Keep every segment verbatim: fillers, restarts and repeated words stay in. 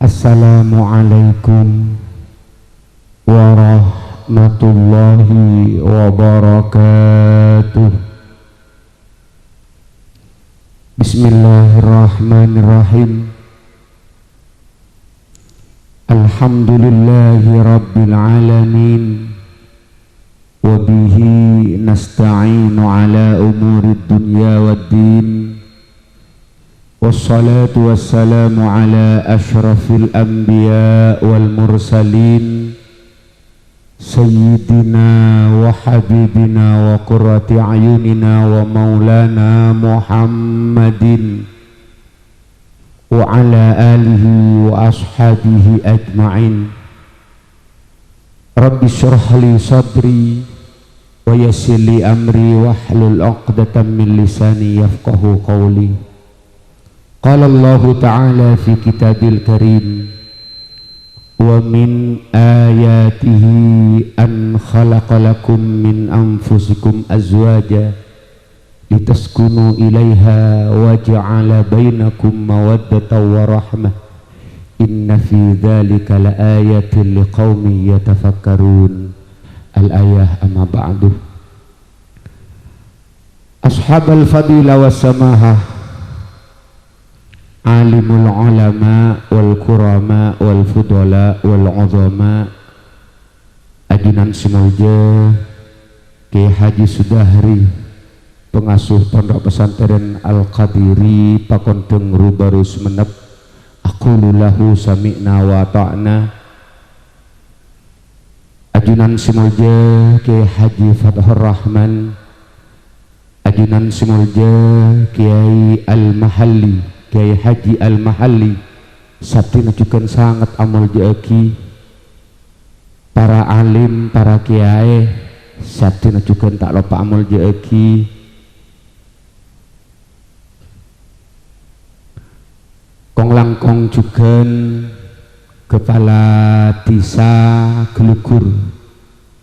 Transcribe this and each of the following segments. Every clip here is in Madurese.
Assalamualaikum warahmatullahi wabarakatuh. Bismillahirrahmanirrahim. Alhamdulillahi rabbil alamin. Wa bihi nasta'inu ala umurid dunya waddin. Wassalatu wassalamu ala asyrafil anbiya wal mursalin, sayyidina wa habibina wa qurrati a'yunina wa maulana Muhammadin wa ala alihi wa ashabihi ajma'in. Rabbi syrah li sadri wa yassir li amri wahlul 'uqdatam min lisani yafqahu qawli. Qala Allahu ta'ala fi kitabil karim, "Wa min ayatihi an khalaqa lakum min anfusikum azwaja litaskunu ilaiha wa ja'ala bainakum mawaddatan wa rahmah. Inna fi dzalika laayatil liqaumin yatafakkarun." Al-ayah, amma ba'du. Ashabal fadilah was samahah, alimul ulama wal kurama wal fudala wal uzama, ajunan sè molja Kiai Haji Sudahri, pangasuh Pondok Pesantren Al-Qadiri, Pakondeng Rubaru Sumenep, aqulu lahu sami'na wa ata'na. Ajunan sè molja Kiai Haji Fathur Rahman, ajunan sè molja Kiai Al-Mahalli, Kiai Haji Al-Mahalli, sabdhina jhughân sanget amolja'aghi. Para alim, para kiai, sabdhina jhughân ta' loppa amolja'aghi. Kong-langkong jhughân kepala dhisa Gelugur,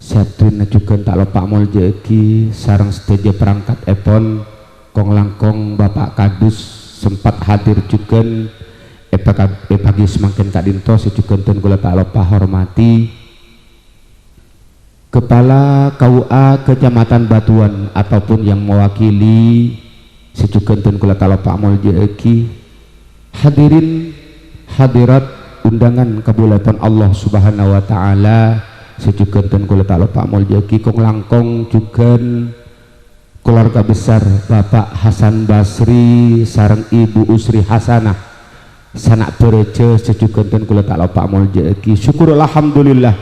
sabdhina jhughân ta' loppa amolja'aghi, sareng sadhâjâ perangkatèpon. Kong-langkong Bapak Kadus sempat hadir jhughân è paka-, è pagi samangkèn ka'dinto sè jhughân dhân kaulâ ta' loppa hormati. Kepala K U A Kecamatan Batuan ataupun yang mewakili sè jhughân dhân kaulâ ta' loppa amolja'aghi. Hadirin hadirat undangan kabule'èpon Allah Subhanahu wa Ta'ala sè jhughân dhân kaulâ ta' loppa amolja'aghi. Kong-langkong jhughân keluarga besar Bapak Hasan Basri sareng Ibu Usri Hasanah, sana' bârâjâ sè jhughân dhân kaulâ ta' loppa amolja'aghi. Syukur alhamdulillah,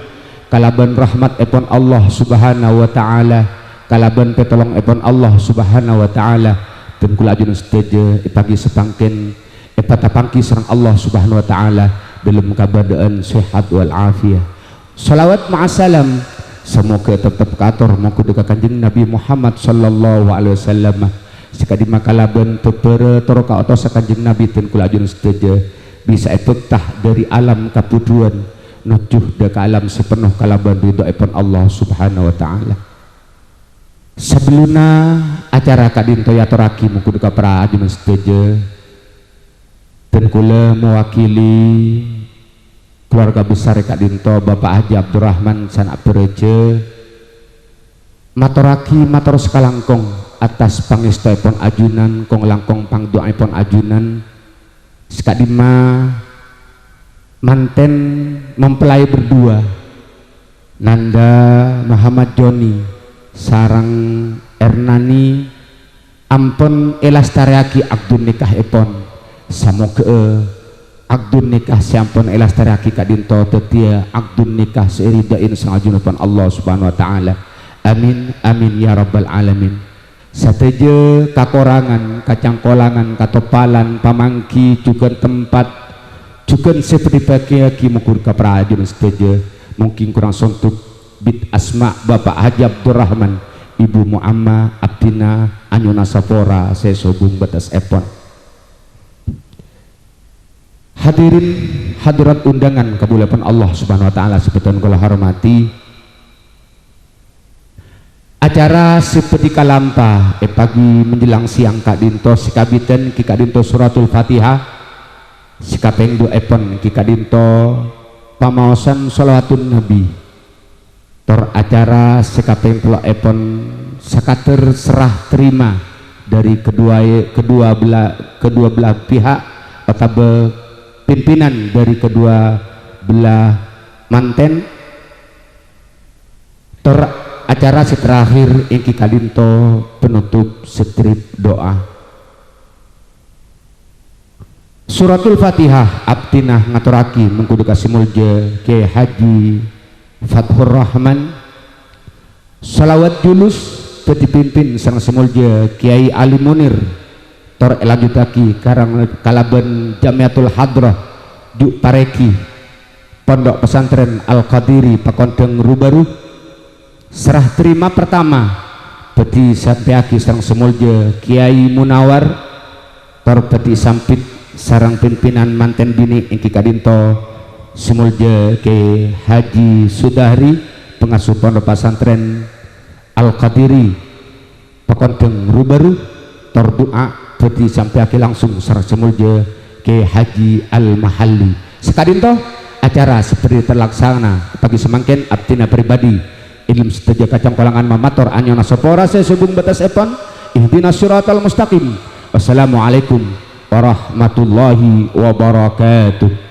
kalabân rahmatèpon Allah Subhanahu wa Ta'ala, kalabân pètolongnga Allah Subhanahu wa Ta'ala, dhân kaulâ ajunan sadhâjâ è pagi samangkèn èpatapangghi sareng Allah Subhanahu wa Ta'ala dhâlem kabâdâ'ân sehat wal afiyah. Shalawat ma'assalam, samoghâ teptep kaator mongghu dâ' ka Kanjeng Nabi Muhammad sallallahu alaihi wasallam, sè ka'dimma kalabân bhâbhârâ tor kaotossa Kanjeng Nabi dhân kaulâ ajunan sadhâjâ bisa èbhâkta dhâri alam kabhudhuwân nojjhu dâ' ka alam sè penno kalabân ridhoèpon Allah Subhanahu wa Ta'ala. Sabellunna acara ka'dinto èatorraghi mongghu dâ' ka para ajunan sadhâjâ, dhân kaulâ mewakili keluarga besar ka'dinto, Bapak Haji Abdurrahman sana' bârâjâ, matorraghi mator sakalangkong atas pangèstoèpon ajunan, kong-langkong pangdu'aèpon ajunan, sè ka'dimma mantèn mempelai berdua, Nanda Muhammad Joni sareng Ernani, ampon èlastarèyaghi akdun nikahèpon. Samoghâ'â akdun nikah sè ampon èlastarèyaghi ka'dinto dhâddhiyâ akdun nikah sè èridhâi sareng ajunan Allah Subhanahu wa Ta'ala. Amin, amin, ya rabbal alamin. Sadhâjâ kakorangan, kacangkolangan, katoppalan, pamangghi, jhughân tempat, jhughân sè bhâdhi èpagghiyâghi mongghu dâ' ka para ajunan sadhâjâ, mungkin korang sonduk bit asma Bapak Haji Abdurrahman, Ibu Mu'amma, abdhina anyo'ona sapora sè sobung bâtessèpon. Hadirin hadirat undangan kabule'èpon Allah Subhanahu wa Ta'ala sè bhâdhân kaulâ hormati. Acara sè bhâdhi kalampa è pagi menjelang siang ka'dinto sè kabitèn ghi' ka'dinto Suratul Fatihah. Sè kapèng duwâ'èpon èngghi ka'dinto pamaosan shalawatun Nabi. Tor acara sè kapèng tello'èpon sakadhâr serah terima dhâri kedua, kedua bela-, kedua belah pihak otabâ pimpinan dhâri kedua belah mantèn. Tor acara sè terakhir èngghi ka'dinto penutup setrip doa. Suratul Fatihah abdhina ngatorraghi mangkudhu ka Sè Molja Kyai Haji Fathur Rahman. Shalawat julus dhâddhi pimpin sareng Sè Molja Kyai Ali Munir. Tor èlanjhuttaghi karang-, kalabân Jamiatul Hadrah Ju' Parègi, Pondok Pesantren Al-Qadiri Pakondhâng Rubaru. Serah terima pertama bhâdhi sampèyaghi sareng Sè Molja Kyai Munawar, tor bhâdhi sambit sareng pimpinan mantèn binè' èngghi ka'dinto Sè Molja Kyai Haji Sudahri, pangasuh Pondok Pesantren Al-Qadiri Pakondhâng Rubaru, tor du'a bhâdhi sampèyaghi langsung sareng Sè Molja Kyai Haji Al-Mahalli. Saka'dinto acara sè bhâdhi talaksana pagi samangkèn abdhina pribadi è dhâlem sadhâjâ kacangkolangan mamator anyo'ona sapora sè sobung bâtessèpon. Ihdinas siratal mustaqim. Wassalamualaikum warahmatullahi wabarakatuh.